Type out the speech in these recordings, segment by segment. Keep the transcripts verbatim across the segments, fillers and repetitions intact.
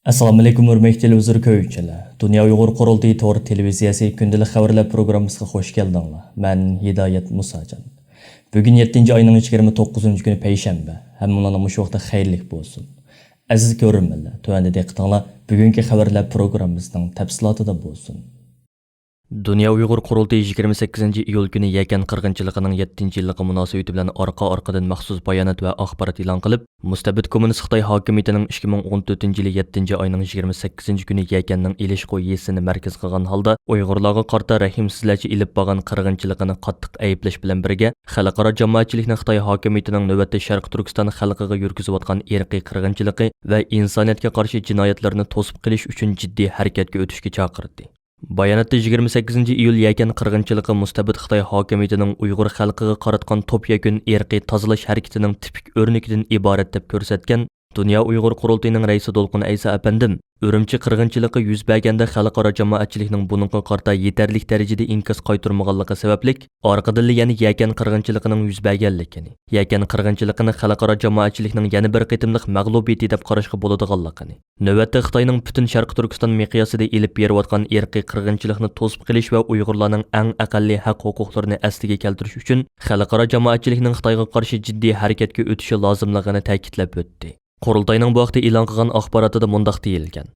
ئەسسالامۇئەلەيكۇم، ھۆرمەتلىك تېلېۋىزور كۆرگۈچىلەر. دۇنيا ئۇيغۇر قۇرۇلتىيى تور تېلېۋىزىيەسى كۈندىلىك خەۋەرلەر پروگراممىسىغا خۇش كەلدىڭلار. مەن ھىدايەت مۇساجان. بۈگۈن يەتتىنچى ئاينىڭ يىگىرمە توققۇزىنچى كۈنى پەيشەنبە. ھەممىڭلارنىڭ مۇشۇ ۋاقتى خەيرلىك بولسۇن. ئەزىز كۆرۈرمەنلەر، تۆۋەندە دىققىتىڭلار بۈگۈنكى خەۋەرلەر پروگراممىسىنىڭ تەپسىلاتىدا بولسۇن. دۇنيا ئۇيغۇر قۇرۇلتىيى يىگىرمە سەككىزىنچى ئىيۇل كۈنى يەكەن قىرغىنچىلىقىنىڭ يەتتىنچى يىللىقى مۇناسىۋىتى بىلەن ئارقا-ئارقىدىن مەخسۇس بايانات ۋە ئاخبارات ئېلان قىلىپ، مۇستەبىت كوممۇنىست خىتاي ھاكىمىيىتىنىڭ ئىككى مىڭ ئون تۆتىنچى يىلى يەتتىنچى ئاينىڭ يىگىرمە سەككىزىنچى كۈنى يەكەننىڭ ئىلىشقۇ يېزىسىنى مەركەز قىلغان ھالدا ئۇيغۇرلارغا قارىتا رەھىمسىزلەرچە ئېلىپ بارغان قىرغىنچىلىقىنى قاتتىق ئەيىبلەش بىلەن بىرگە، خەلقئارا جامائەتچىلىكنى خىتاي ھاكىمىيىتىنىڭ نۆۋەتتە شەرقىي تۈركىستان خەلقىگە يۈرگۈزۈۋاتقان ئىرقىي قىرغىنچىلىقى ۋە ئىنسانىيەتكە قارشى جىنايەتلىرىنى توسۇپ قېلىش ئۈچۈن جىددىي ھەرىكەتكە ئۆتۈشكە چاقىردى. باياناتتا يىگىرمە سەككىزىنچى ئىيۇل يەكەن قىرغىنچىلىقى مۇستەبىت خىتاي ھاكىمىيىتىنىڭ ئۇيغۇر خەلقىگە قاراتقان توپ يەكۈن ئىرقىي تازىلاش ھەرىكىتىنىڭ تىپىك ئۆرنىكىدىن ئىبارەت دەپ كۆرسەتكەن دۇنيا ئۇيغۇر قۇرۇلتىيىنىڭ رەئىسى دولقۇن ئەيسا ئەپەندىم، ئۈرۈمچى قىرغىنچىلىقى يۈز بەرگەندە خەلقئارا جامائەتچىلىكنىڭ بۇنىڭغا قارىتا يېتەرلىك دەرىجىدە ئىنكاس قايتۇرمىغانلىقى سەۋەبلىك، ئارقىدىنلا يەنە يەكەن قىرغىنچىلىقىنىڭ يۈز بەرگەنلىكىنى، يەكەن قىرغىنچىلىقىنى خەلقئارا جامائەتچىلىكنىڭ يەنە بىر قېتىملىق مەغلۇبىيىتى دەپ قاراشقا بولىدىغانلىقىنى، نۆۋەتتە خىتاينىڭ پۈتۈن شەرقىي تۈركىستان مىقياسىدا ئېلىپ بېرىۋاتقان ئىرقىي قىرغىنچىلىقنى توسۇپ قېلىش ۋە ئۇيغۇرلارنىڭ ئەڭ ئەقەللىي ھەق-ھوقۇقلىرىنى ئەسلىگە كەلتۈرۈش ئۈچۈن خەلقئارا جامائەتچىلىكنىڭ خىتايغا قارشى جىددىي ھەرىكەتكە ئۆتۈشى لازىملىقىنى تەكىتلەپ ئۆتتى. قۇرۇلتاينىڭ بۇ ھەقتە ئېلان قىلغان ئاخباراتىدا مۇنداق دېيىلگەن: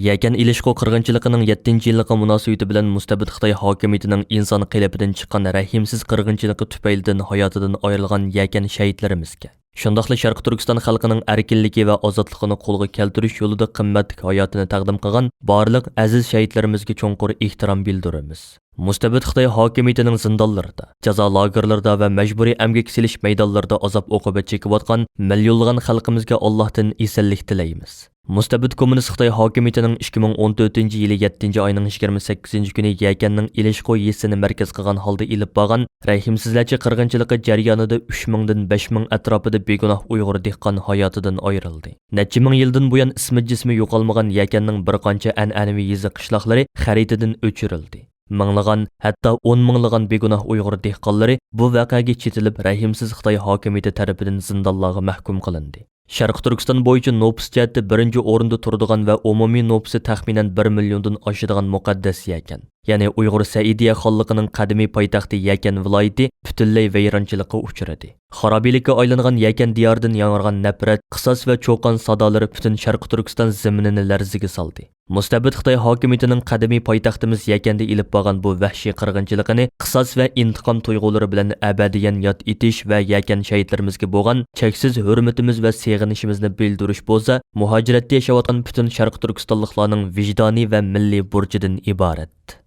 يەكەن ئېلىشقۇ قىرغىنچىلىقىنىڭ يەتتىنچى يىللىقى مۇناسىۋىتى بىلەن مۇستەبىت خىتاي ھاكىمىيىتىنىڭ ئىنسان قېلىپىدىن چىققان رەھىمسىز قىرغىنچىلىقى تۈپەيلىدىن ھاياتىدىن ئايرىلغان يەكەن شەھىتلىرىمىزگە، شۇنداقلا شەرقىي تۈركىستان خەلقىنىڭ ئەركىنلىكى ۋە ئازادلىقىنى قولغا كەلتۈرۈش يولىدا قىممەتلىك ھاياتىنى تەقدىم قىلغان بارلىق ئەزىز شەھىتلىرىمىزگە چوڭقۇر ئېھتىرام بىلدۈرىمىز. مۇستەبىت خىتاي ھاكىمىيىتىنىڭ زىندانلىرىدا، جازا لاگېرلىرىدا ۋە مەجبۇرىي ئەمگەك سېلىش مەيدانلىرىدا ئازاب-ئوقۇبەت چېكىۋاتقان مىليونلىغان خەلقىمىزگە ئاللاھتىن ئېسەنلىك تىلەيمىز. مۇستەبىت كوممۇنىست خىتاي ھاكىمىيىتىنىڭ ئىككى مىڭ ئون تۆتىنچى يىلى يەتتىنچى ئاينىڭ يىگىرمە سەككىزىنچى كۈنى يەكەننىڭ ئېلىشقۇ يېزىسىنى مەركەز قىلغان ھالدا ئېلىپ بارغان رەھىمسىزلەرچە قىرغىنچىلىقى جەريانىدا ئۈچ مىڭدىن بەش مىڭ ئەتراپىدا بىگۇناھ ئۇيغۇر دېھقان ھاياتىدىن ئايرىلدى. نەچچە مىڭ يىلدىن بۇيان ئىسمى جىسمى يوقالمىغان يەكەننىڭ بىر قانچە ئەنئەنىۋى يېزا قىشلاقلىرى خەرىتىدىن ئۆچۈرۈلدى. مىڭلىغان، ھەتتا ئون مىڭلىغان بىگۇناھ ئۇيغۇر دېھقانلىرى بۇ ۋەقەگە چېتىلىپ، رەھىمسىز خىتاي ھاكىمىيىتى تەرىپىدىن زىندانلارغا مەھكۇم قىلىندى. شەرقىي تۈركىستان بويىچە نوپۇس جەھەتتە بىرىنچى ئورۇندا تۇرىدىغان ۋە ئومۇمىي نوپۇسى تەخمىنەن بىر مىليوندىن ئاشىدىغان مۇقەددەس يەكەن، يەنى ئۇيغۇر سەئىدىيە خانلىقىنىڭ قەدىمىي پايتەختى يەكەن ۋىلايىتى پۈتۈنلەي ۋەيرانچىلىققا ئۇچرىدى. خارابىلىككە ئايلانغان يەكەن دىيارىدىن ياڭرىغان نەپرەت، قىساس ۋە چۇقان سادالىرى پۈتۈن شەرقىي تۈركىستان زېمىنىنى لەرزىگە سالدى. مۇستەبىت خىتاي ھاكىمىيىتىنىڭ قەدىمىي پايتەختىمىز يەكەندە ئېلىپ بارغان بۇ ۋەھشىي قىرغىنچىلىقىنى قىساس ۋە ئىنتىقام تۇيغۇلىرى بىلەن ئەبەدىيەن ياد ئېتىش ۋە يەكەن شەھىتلىرىمىزگە بولغان چەكسىز ھۆرمىتىمىز ۋە سېغىنىشىمىزنى بىلدۈرۈش بولسا، مۇھاجىرەتتە ياشاۋاتقان پۈتۈن شەرقىي تۈركىستانلىقلارنىڭ ۋىجدانىي ۋە مىللىي بۇرچىدىن ئىبارەت.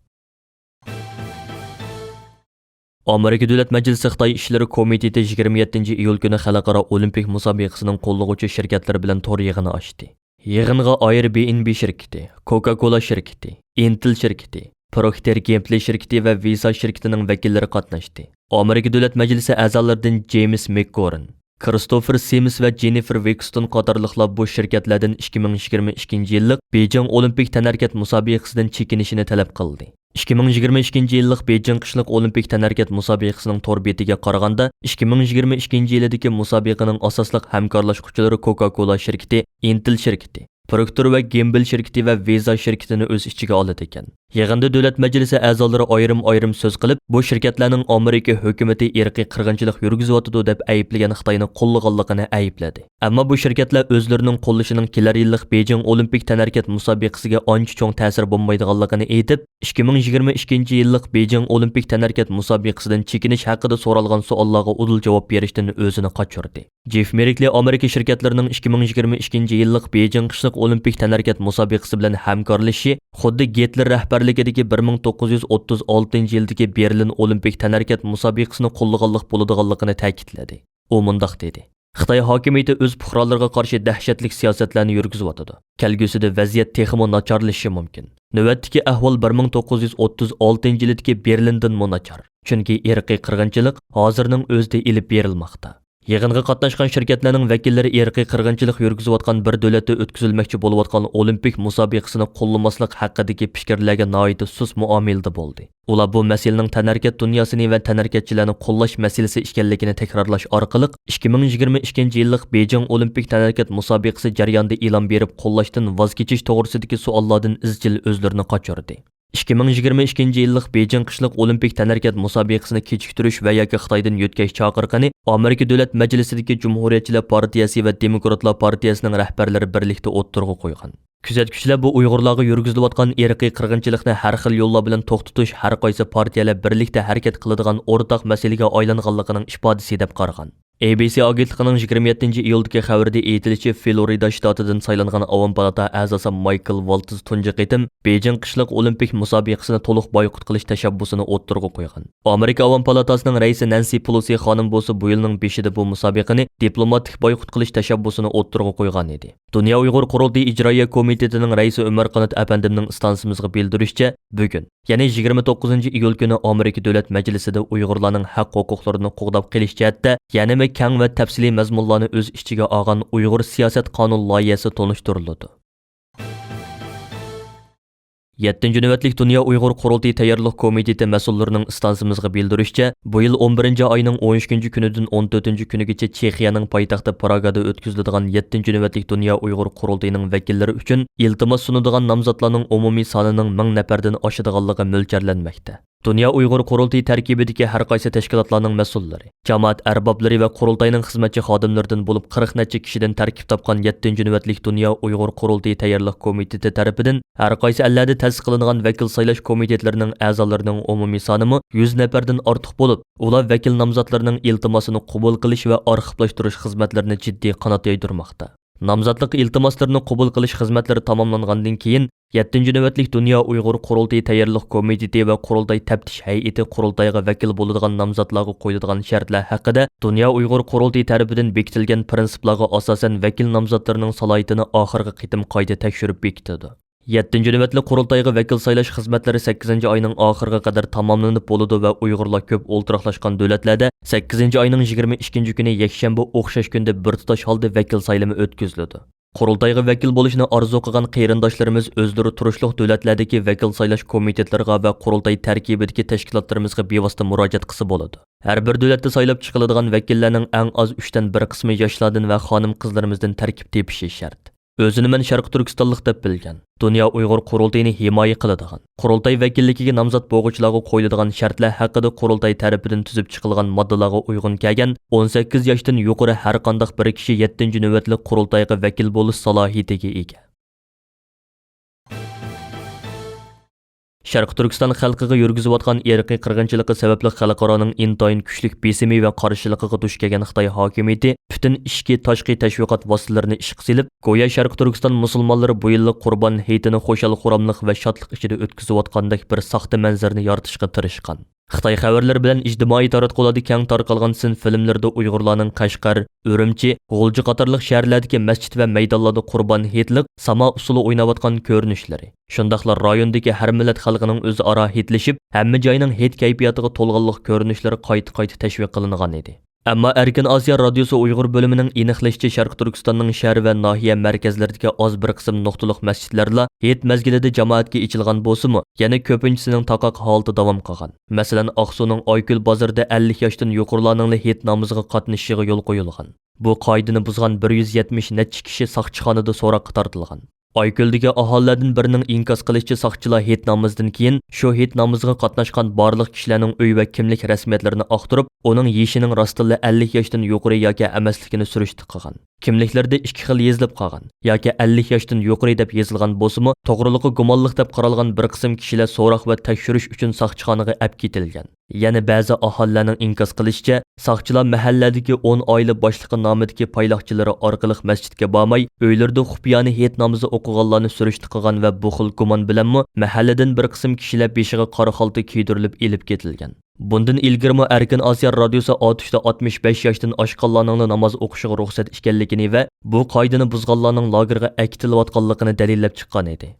ئامېرىكا دۆلەت مەجلىسى خىتاي ئىشلىرى كومىتېتى يىگىرمە يەتتىنچى ئىيۇل كۈنى خەلقئارا ئولىمپىك مۇسابىقىسىنىڭ قوللىغۇچى شىركەتلىرى بىلەن تور يىغىنى ئاچتى. يىغىنغا ئاير بى ئېن بى شىركىتى، كوكا كولا شىركىتى، ئىنتېل شىركىتى، پروكتېر گېمبلى شىركىتى ۋە ۋىزا شىركىتىنىڭ ۋەكىللىرى قاتناشتى. ئامېرىكا دۆلەت مەجلىسى ئەزالىرىدىن جېيمىس مېككورن، كىرىستوفېر سىمس ۋە جېننىفېر ۋىكستون قاتارلىقلار بۇ شىركەتلەردىن ئىككى مىڭ يىگىرمە ئىككىنچى يىللىق بېيجىڭ ئولىمپىك تەنھەرىكەت مۇسابىقىسىدىن چېكىنىشىنى تەلەپ قىلدى. ئىككى مىڭ يىگىرمە ئىككىنچى يىللىق بېيجىڭ قىشلىق ئولىمپىك تەنھەرىكەت مۇسابىقىسىنىڭ تور بېتىگە قارىغاندا، ئىككى مىڭ يىگىرمە ئىككىنچى يىلىدىكى مۇسابىقىنىڭ ئاساسلىق ھەمكارلاشقۇچىلىرى كوكا كولا شىركىتى، ئىنتېل شىركىتى، پروكتور ۋە گېمبل شىركىتى ۋە ۋىزا شىركىتىنى ئۆز ئىچىگە ئالىدىكەن. يىغىندا دۆلەت مەجلىسى ئەزالىرى ئايرىم-ئايرىم سۆز قىلىپ، بۇ شىركەتلەرنىڭ ئامېرىكا ھۆكۈمىتى ئىرقىي قىرغىنچىلىق يۈرگۈزۈۋاتىدۇ دەپ ئەيىبلىگەن خىتاينى قوللىغانلىقىنى ئەيىبلىدى. ئەمما بۇ شىركەتلەر ئۆزلىرىنىڭ قوللىشىنىڭ كېلەر يىللىق بېيجىڭ ئولىمپىك تەنھەرىكەت مۇسابىقىسىگە ئانچە چوڭ تەسىرى بولمايدىغانلىقىنى ئېيتىپ، ئىككى مىڭ يىگىرمە ئىككىنچى يىللىق بېيجىڭ ئولىمپىك تەنھەرىكەت مۇسابىقىسىدىن چېكىنىش ھەققىدە سورالغان سوئاللارغا ئۇدۇل جاۋاب بېرىشتىن ئۆزىنى قاچۇردى. جېف مېركلى ئامېرىكا شىركەتلىرىنىڭ ئىككى مىڭ يىگىرمە ئىككىنچى يىللىق بېيجىڭ قىشلىق ئولىمپىك تەنھەرىكەت مۇسابىقىسى بىلەن ھەمكارلىشىشى خۇددى گىتلېر رەھبەرلىكىدىكى بىر مىڭ توققۇز يۈز ئوتتۇز ئالتىنچى يىلدىكى بېرلىن ئولىمپىك تەنھەرىكەت مۇسابىقىسىنى قوللىغانلىق بولىدىغانلىقىنى تەكىتلىدى. ئۇ مۇنداق دېدى: خىتاي ھاكىمىيىتى ئۆز پۇقرالىرىغا قارشى دەھشەتلىك سىياسەتلەرنى يۈرگۈزۈۋاتىدۇ. كەلگۈسىدە ۋەزىيەت تېخىمۇ ناچارلىشىشى مۇمكىن. نۆۋەتتىكى ئەھۋال بىر مىڭ توققۇز يۈز ئوتتۇز ئالتىنچى يىلدىكى بېرلىندىنمۇ ناچار. چۈنكى ئىرقىي قىرغىنچىلىق ھازىرنىڭ ئۆزىدە ئېلىپ بېرىلماقتا. يىغىنغا قاتناشقان شىركەتلەرنىڭ ۋەكىللىرى ئىرقىي قىرغىنچىلىق يۈرگۈزۈۋاتقان بىر دۆلەتتە ئۆتكۈزۈلمەكچى بولۇۋاتقان ئولىمپىك مۇسابىقىسىنى قوللىماسلىق ھەققىدىكى پىكىرلەرگە ناھايىتى سۇس مۇئامىلىدە بولدى. ئۇلار بۇ مەسىلىنىڭ تەنھەرىكەت دۇنياسىنى ۋە تەنھەرىكەتچىلەرنى قوللاش مەسىلىسى ئىكەنلىكىنى تەكرارلاش ئارقىلىق، ئىككى مىڭ يىگىرمە ئىككىنچى يىللىق بېيجىڭ ئولىمپىك تەنھەرىكەت مۇسابىقىسى جەريانىدا ئېلان بېرىپ قوللاشتىن ۋاز كېچىش توغرىسىدىكى سوئاللاردىن ئىزچىل ئۆزلىرىنى قاچۇردى. ئىككى مىڭ يىگىرمە ئىككىنچى يىللىق بېيجىڭ قىشلىق ئولىمپىك تەنھەرىكەت مۇسابىقىسىنى كېچىكتۈرۈش ۋە ياكى خىتايدىن يۆتكەش چاقىرىقىنى ئامېرىكا دۆلەت مەجلىسىدىكى جۇمھۇرىيەتچىلەر پارتىيەسى ۋە دېموكراتلار پارتىيەسىنىڭ رەھبەرلىرى بىرلىكتە ئوتتۇرىغا قويغان. كۆزەتكۈچىلەر بۇ ئۇيغۇرلارغا يۈرگۈزۈلۈۋاتقان ئىرقىي قىرغىنچىلىقنى ھەر خىل يوللار بىلەن توختىتىش، ھەر قايسى پارتىيەلەر بىرلىكتە ھەرىكەت قىلىدىغان ئورتاق مەسىلىگە ئايلانغانلىقىنىڭ ئىپادىسى دەپ قارىغان. ئېي بى سى ئاگېنتلىقىنىڭ يىگىرمە يەتتىنچى ئىيۇلدىكى خەۋىرىدە ئېيتىلىشىچە، فلورىدا شتاتىدىن سايلانغان ئاۋام پالاتا ئەزاسى مايكل ۋالتز تۇنجى قېتىم بېيجىڭ قىشلىق ئولىمپىك مۇسابىقىسىنى تولۇق بايقۇت قىلىش تەشەببۇسىنى ئوتتۇرىغا قويغان. ئامېرىكا ئاۋام پالاتاسىنىڭ رەئىسى نەنسى پېلوسى خانىم بولسا بۇ يىلنىڭ بېشىدا بۇ مۇسابىقىنى دىپلوماتىك بايقۇت قىلىش تەشەببۇسىنى ئوتتۇرىغا قويغان ئىدى. دۇنيا ئۇيغۇر قۇرۇلتىيى ئىجرائىيە كومىتېتىنىڭ رەئىسى ئۆمەر قانات ئەپەندىمنىڭ ئىستانسىمىزغا بىلدۈرۈشىچە، بۈگۈن، يەنى يىگىرمە توققۇزىنچى ئىيۇل كۈنى ئامېرىكا دۆلەت مەجلىسىدە ئۇيغۇرلارنىڭ ھەق-ھوقۇقلىرىنى قوغداپ قېلىش جەھەتتە يەنىمۇ كەڭ ۋە تەپسىلىي مەزمۇنلارنى ئۆز ئىچىگە ئالغان ئۇيغۇر سىياسەت قانۇن لايىھەسى تونۇشتۇرۇلىدۇ. يەتتىنچى نۆۋەتلىك دۇنيا ئۇيغۇر قۇرۇلتىيى تەييارلىق كومىتېتى مەسئۇللىرىنىڭ ئىستانسىمىزغا بىلدۈرۈشىچە، بۇ يىل ئون بىرىنچى ئاينىڭ ئون ئۈچىنچى كۈنىدىن ئون تۆتىنچى كۈنىگىچە چېخىيەنىڭ پايتەختى پراگادا ئۆتكۈزۈلىدىغان يەتتىنچى نۆۋەتلىك دۇنيا ئۇيغۇر قۇرۇلتىيىنىڭ ۋەكىللىرى ئۈچۈن ئىلتىماس سۇنىدىغان نامزاتلارنىڭ ئومۇمىي سانىنىڭ مىڭ نەپەردىن ئاشىدىغانلىقى مۆلچەرلەنمەكتە. دۇنيا ئۇيغۇر قۇرۇلتىيى تەركىبىدىكى ھەر قايسى تەشكىلاتلارنىڭ مەسئۇللىرى، جامائەت ئەربابلىرى ۋە قۇرۇلتاينىڭ خىزمەتچى خادىملىرىدىن بولۇپ قىرىق نەچچە كىشىدىن تەركىب تاپقان يەتتىنچى نۆۋەتلىك دۇنيا ئۇيغۇر قۇرۇلتىيى تەييارلىق كومىتېتى تەرىپىدىن ھەر قايسى ئەللەردە تەسىس قىلىنغان ۋەكىل سايلاش كومىتېتلىرىنىڭ ئەزالىرىنىڭ ئومۇمىي سانىمۇ يۈز نەپەردىن ئارتۇق بولۇپ، ئۇلار ۋەكىل نامزاتلىرىنىڭ ئىلتىماسىنى قوبۇل قىلىش ۋە ئارخىپلاشتۇرۇش خىزمەتلىرىنى جىددىي قانات يايدۇرماقتا. نامزاتلىق ئىلتىماسلىرىنى قوبۇل قىلىش خىزمەتلىرى تاماملانغاندىن كېيىن، يەتتىنچى نۆۋەتلىك دۇنيا ئۇيغۇر قۇرۇلتىيى تەييارلىق كومىتېتى ۋە قۇرۇلتاي تەپتىش ھەيئىتى قۇرۇلتايغا ۋەكىل بولىدىغان نامزاتلارغا قويۇلىدىغان شەرتلەر ھەققىدە دۇنيا ئۇيغۇر قۇرۇلتىيى تەرىپىدىن بېكىتىلگەن پىرىنسىپلارغا ئاساسەن ۋەكىل نامزاتلىرىنىڭ سالاھىيىتىنى ئاخىرقى قېتىم قايتا تەكشۈرۈپ بېكىتىدۇ. يەتتىنچى نۆۋەتلىك قۇرۇلتايغا ۋەكىل سايلاش خىزمەتلىرى سەككىزىنچى ئاينىڭ ئاخىرىغا قەدەر تاماملىنىپ بولىدۇ ۋە ئۇيغۇرلار كۆپ ئولتۇراقلاشقان دۆلەتلەردە سەككىزىنچى ئاينىڭ يىگىرمە ئىككىنچى كۈنى يەكشەنبە ئوخشاش كۈندە بىر تۇتاش ھالدا ۋەكىل سايلىمى ئۆتكۈزۈلىدۇ. قۇرۇلتايغا ۋەكىل بولۇشنى ئارزۇ قىلغان قېرىنداشلىرىمىز ئۆزلىرى تۇرۇشلۇق دۆلەتلەردىكى ۋەكىل سايلاش كومىتېتلىرىغا ۋە قۇرۇلتاي تەركىبىدىكى تەشكىلاتلىرىمىزغا بىۋاسىتە مۇراجىئەت قىلسا بولىدۇ. ھەر بىر دۆلەتتە سايلاپ چىقىلىدىغان ۋەكىللەرنىڭ ئەڭ ئاز ئۈچتىن بىر قىسمى ياشلاردىن ۋە خانىم-قىزلىرىمىزدىن تەركىب تېپىشى شەرت. ئۆزىنى مەن شەرقىي تۈركىستانلىق دەپ بىلگەن، دۇنيا ئۇيغۇر قۇرۇلتىيىنى ھىمايە قىلىدىغان، قۇرۇلتاي ۋەكىللىكىگە نامزات بولغۇچىلارغا قويۇلىدىغان شەرتلەر ھەققىدە قۇرۇلتاي تەرىپىدىن تۈزۈپ چىقىلغان ماددىلارغا ئۇيغۇن كەلگەن ئون سەككىز ياشتىن يۇقىرى ھەر قانداق بىر كىشى يەتتىنچى نۆۋەتلىك قۇرۇلتايغا ۋەكىل بولۇش سالاھىيىتىگە ئىگە. شەرقىي تۈركىستان خەلقىگە يۈرگۈزۈۋاتقان ئىرقىي قىرغىنچىلىقى سەۋەبلىك خەلقئارانىڭ ئىنتايىن كۈچلۈك بېسىمى ۋە قارشىلىقىغا دۇچ كەلگەن خىتاي ھاكىمىيىتى پۈتۈن ئىچكى، تاشقى تەشۋىقات ۋاسىتىلىرىنى ئىشقا سېلىپ، گويا شەرقىي تۈركىستان مۇسۇلمانلىرى بۇ يىللىق قۇربان ھېيتىنى خۇشال-خۇراملىق ۋە شادلىق ئىچىدە ئۆتكۈزۈۋاتقاندەك بىر ساختا مەنزىرىنى يارىتىشقا تىرىشقان. خىتاي خەۋەرلىرى بىلەن ئىجتىمائىي تاراتقۇلاردا كەڭ تارقالغان سىن فىلىملىرىدا ئۇيغۇرلارنىڭ قەشقەر، ئۈرۈمچى، غۇلجا قاتارلىق شەھەرلەردىكى مەسچىت ۋە مەيدانلاردا قۇربان ھېيتلىق ساما ئۇسسۇلى ئويناۋاتقان كۆرۈنۈشلىرى، شۇنداقلا رايوندىكى ھەر مىللەت خەلقىنىڭ ئۆزئارا ھېيتلىشىپ، ھەممە جاينىڭ ھېيت كەيپىياتىغا تولغانلىق كۆرۈنۈشلىرى قايتا-قايتا تەشۋىق قىلىنغانىدى. ئەمما ئەركىن ئاسىيا رادىيوسى ئۇيغۇر بۆلۈمىنىڭ ئېنىقلىشىچە، شەرقىي تۈركىستاننىڭ شەھەر ۋە ناھىيە مەركەزلىرىدىكى ئاز بىر قىسىم نۇقتىلىق مەسچىتلەرلا ھېيت مەزگىلىدە جامائەتكە ئېچىلغان بولسىمۇ، يەنە كۆپىنچىسىنىڭ تاقاق ھالىتى داۋام قىلغان. مەسىلەن، ئاقسۇنىڭ ئايكۆل بازىرىدا ئەللىك ياشتىن يۇقىرىلارنىڭلا ھېيت نامىزىغا قاتنىشىشىغا يول قويۇلغان. بۇ قائىدىنى بۇزغان بىر يۈز يەتمىش نەچچە كىشى ساقچىخانىدا سوراققا تارتىلغان. ئايكۆلدىكى ئاھالىلەردىن بىرىنىڭ ئىنكاس قىلىشىچە، ساقچىلار ھېيت نامىزىدىن كېيىن شۇ ھېيت نامىزىغا قاتناشقان بارلىق كىشىلەرنىڭ ئۆي ۋە كىملىك رەسمىيەتلىرىنى ئاختۇرۇپ، ئۇنىڭ يېشىنىڭ راستتىنلا ئەللىك ياشتىن يۇقىرى ياكى ئەمەسلىكىنى سۈرۈشتە قىلغان. كىملىكلىرىدە ئىككى خىل يېزىلىپ قالغان، ياكى ئەللىك ياشتىن يۇقىرى دەپ يېزىلغان بولسىمۇ، توغرىلىقى گۇمانلىق دەپ قارالغان بىر قىسىم كىشىلەر سوراق ۋە تەكشۈرۈش ئۈچۈن ساقچىخانىغا ئەپ كېتىلگەن. يەنە بەزى ئاھالىلەرنىڭ ئىنكاس قىلىشىچە، ساقچىلار مەھەللىدىكى ئون ئائىلە باشلىقى نامىدىكى پايلاقچىلىرى ئارقىلىق مەسچىتكە بارماي، ئۆيلىرىدە خۇپىيانە ھېيت نامىزى ئوقۇغانلارنى سۈرۈشتە قىلغان ۋە بۇ خىل گۇمان بىلەنمۇ مەھەللىدىن بىر قىسىم كىشىلەر بېشىغا قارا خالتا كىيدۈرۈلۈپ ئېلىپ كېتىلگەن. بۇندىن ئىلگىرىمۇ ئەركىن ئاسىيا رادىيوسى ئاتۇشتا ئاتمىش بەش ياشتىن ئاشقانلارنىڭلا ناماز ئوقۇشىغا رۇخسەت ئىكەنلىكىنى ۋە بۇ قائىدىنى بۇزغانلارنىڭ لاگېرغا ئەكېتىلىۋاتقانلىقىنى دەلىللەپ چىققان ئىدى.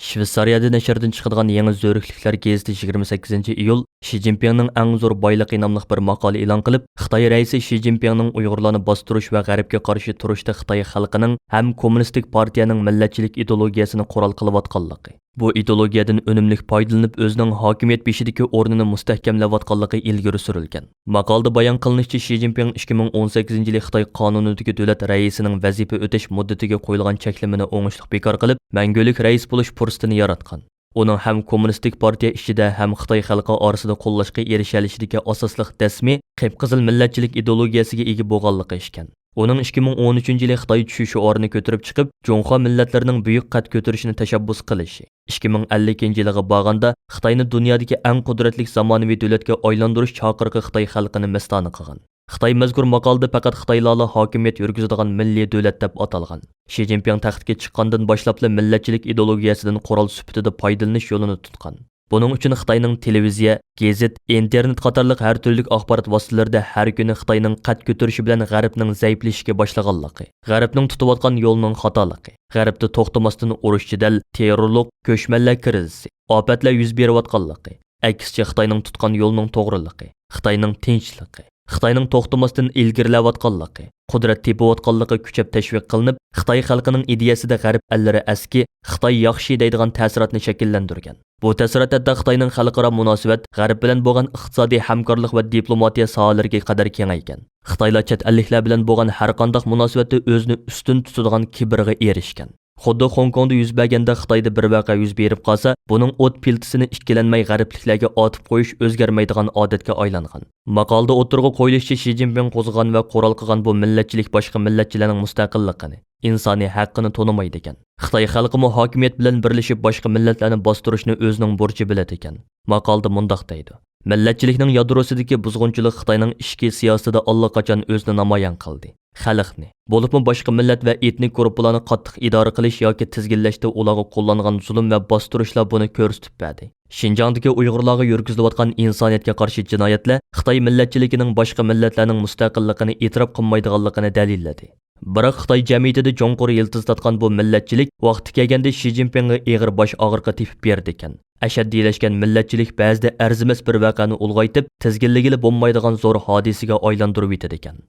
شۋېتسارىيەدە نەشردىن چىقىدىغان يېڭى زۆرۈكلۈكلەر گېزىتى يىگىرمە سەككىزىنچى ئىيۇل شى جىنپىڭنىڭ ئەڭ زور بايلىقى ناملىق بىر ماقالە ئېلان قىلىپ، خىتاي رەئىسى شى جىنپىڭنىڭ ئۇيغۇرلارنى باستۇرۇش ۋە غەربكە قارشى تۇرۇشتا خىتاي خەلقىنىڭ ھەم كوممۇنىستىك پارتىيەنىڭ مىللەتچىلىك ئىدېئولوگىيەسىنى قورال قىلىۋاتقانلىقى، بۇ ئىدېئولوگىيەدىن ئۈنۈملۈك پايدىلىنىپ ئۆزىنىڭ ھاكىمىيەت بېشىدىكى ئورنىنى مۇستەھكەملەۋاتقانلىقى ئىلگىرى سۈرۈلگەن. ماقالىدە بايان قىلىنىشىچە، شى جىنپىڭ ئىككى مىڭ ئون سەككىزىنچى يىلى خىتاي قانۇنىدىكى دۆلەت رەئىسىنىڭ ۋەزىپە ئۆتەش مۇددىتىگە قويۇلغان چەكلىمىنى ئوڭۇشلۇق بىكار قىلىپ، مەڭگۈلۈك رەئىس بولۇش پۇرسىتىنى ياراتقان. ئۇنىڭ ھەم كوممۇنىستىك پارتىيە ئىچىدە، ھەم خىتاي خەلقى ئارىسىدا قوللاشقا ئېرىشەلىشىدىكى ئاساسلىق دەسمى قىپقىزىل مىللەتچىلىك ئىدېئولوگىيەسىگە ئىگە بولغانلىقى ئىكەن. ئۇنىڭ ئىككى مىڭ ئون ئۈچىنچى يىلى خىتاي چۈشى شوئارىنى كۆتۈرۈپ چىقىپ، جۇڭخۇا مىللەتلىرىنىڭ بۈيۈك قەد كۆتۈرۈشىنى تەشەببۇس قىلىشى، ئىككى مىڭ ئەللىكىنچى يىلىغا بارغاندا خىتاينى دۇنيادىكى ئەڭ قۇدرەتلىك زامانىۋى دۆلەتكە ئايلاندۇرۇش چاقىرىقى خىتاي خەلقىنى مەستانە قىلغان. خىتاي مەزكۇر ماقالىدە پەقەت خىتايلارلا ھاكىمىيەت يۈرگۈزىدىغان مىللىي دۆلەت دەپ ئاتالغان. شى جىنپىڭ تەختكە چىققاندىن باشلاپلا مىللەتچىلىك ئىدېئولوگىيەسىدىن قورال سۈپىتىدە پايدىلىنىش يولىنى تۇتقان. بۇنىڭ ئۈچۈن خىتاينىڭ تېلېۋىزىيە، گېزىت، ئىنتېرنېت قاتارلىق ھەر تۈرلۈك ئاخبارات ۋاسىتىلىرىدە ھەر كۈنى خىتاينىڭ قەد كۆتۈرۈشى بىلەن غەربنىڭ زەئىپلىشىشكە باشلىغانلىقى، غەربنىڭ تۇتۇۋاتقان يولىنىڭ خاتالىقى، غەربتە توختىماستىن ئۇرۇش-جېدەل، تېررورلۇق، كۆچمەنلەر كىرىزىسى، ئاپەتلەر يۈز بېرىۋاتقانلىقى، ئەكسىچە خىتاينىڭ تۇتقان يولىنىڭ توغرىلىقى، خىتاينىڭ تىنچلىقى، خىتاينىڭ توختىماستىن ئىلگىرىلەۋاتقانلىقى، قۇدرەت تېپىۋاتقانلىقى كۈچەپ تەشۋىق قىلىنىپ، خىتاي خەلقىنىڭ ئىدىيەسىدە غەرب ئەللىرى ئەسكى، خىتاي ياخشى دەيدىغان تەسىراتنى شەكىللەندۈرگەن. بۇ تەسىرات ھەتتا خىتاينىڭ خەلقئارا مۇناسىۋەت، غەرب بىلەن بولغان ئىقتىسادىي ھەمكارلىق ۋە دىپلوماتىيە ساھەلىرىگە قەدەر كېڭەيگەن. خىتايلار چەت ئەللىكلەر بىلەن بولغان ھەرقانداق مۇناسىۋەتتە ئۆزىنى ئۈستۈن تۇتىدىغان كىبىرغا ئېرىشكەن. خۇددى خوڭكوڭدا يۈز بەرگەندەك خىتايدا بىر ۋەقە يۈز بېرىپ قالسا، بۇنىڭ ئوت پىلتىسىنى ئىككىلەنمەي غەربلىكلەرگە ئاتىپ قويۇش ئۆزگەرمەيدىغان ئادەتكە ئايلانغان. ماقالىدە ئوتتۇرىغا قويۇلۇشىچە، شى جىنپىڭ قوزغىغان ۋە قورال قىلغان بۇ مىللەتچىلىك باشقا مىللەتچىلەرنىڭ مۇستەقىللىقىنى، ئىنسانىي ھەققىنى تونۇمايدىكەن. خىتاي خەلقىمۇ ھاكىمىيەت بىلەن بىرلىشىپ باشقا مىللەتلەرنى باستۇرۇشنى ئۆزىنىڭ بۇرچى بىلىدىكەن. ماقالىدە مۇنداق دەيدۇ: مىللەتچىلىكنىڭ يادروسىدىكى بۇزغۇنچىلىق خىتاينىڭ ئىچكى سىياسىتىدە ئاللىقاچان ئۆزىنى نامايان قىلدى. خەلقنى، بولۇپمۇ باشقا مىللەت ۋە ئېتنىك گۇرۇپپىلارنى قاتتىق ئىدارە قىلىش ياكى تىزگىنلەشتە ئۇلارغا قوللانغان زۇلۇم ۋە باستۇرۇشلار بۇنى كۆرسىتىپ بەردى. شىنجاڭدىكى ئۇيغۇرلارغا يۈرگۈزۈلۈۋاتقان ئىنسانىيەتكە قارشى جىنايەتلەر خىتاي مىللەتچىلىكىنىڭ باشقا مىللەتلەرنىڭ مۇستەقىللىقىنى ئېتىراپ قىلمايدىغانلىقىنى دەلىللىدى. بىراق خىتاي جەمئىيىتىدە چوڭقۇر يىلتىز تارتقان بۇ مىللەتچىلىك ۋاقتى كەلگەندە شى جىنپىڭغا ئېغىر باش ئاغرىقى تېپىپ بېرىدىكەن. ئەشەددىيلەشكەن مىللەتچىلىك بەزىدە ئەرزىمەس بىر ۋەقەنى ئۇلغايتىپ، تىزگىنلىگىلى بولمايدىغان زور ھادىسىگە ئايلاندۇرۇۋېتىدىكەن.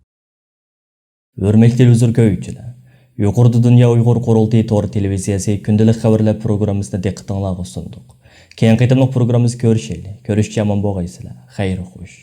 ھۆرمەتلىك تېلېۋىزور كۆرگۈچىلەر، يۇقىرىدا دۇنيا ئۇيغۇر قۇرۇلتىيى تور تېلېۋىزىيەسى كۈندىلىك خەۋەرلەر پروگراممىسىنى دىققىتىڭلارغا سۇندۇق. كېيىنكى قېتىملىق پروگراممىمىزدا كۆرۈشەيلى. كۆرۈشكىچە ئامان بولغايسىلەر. خەير خوش.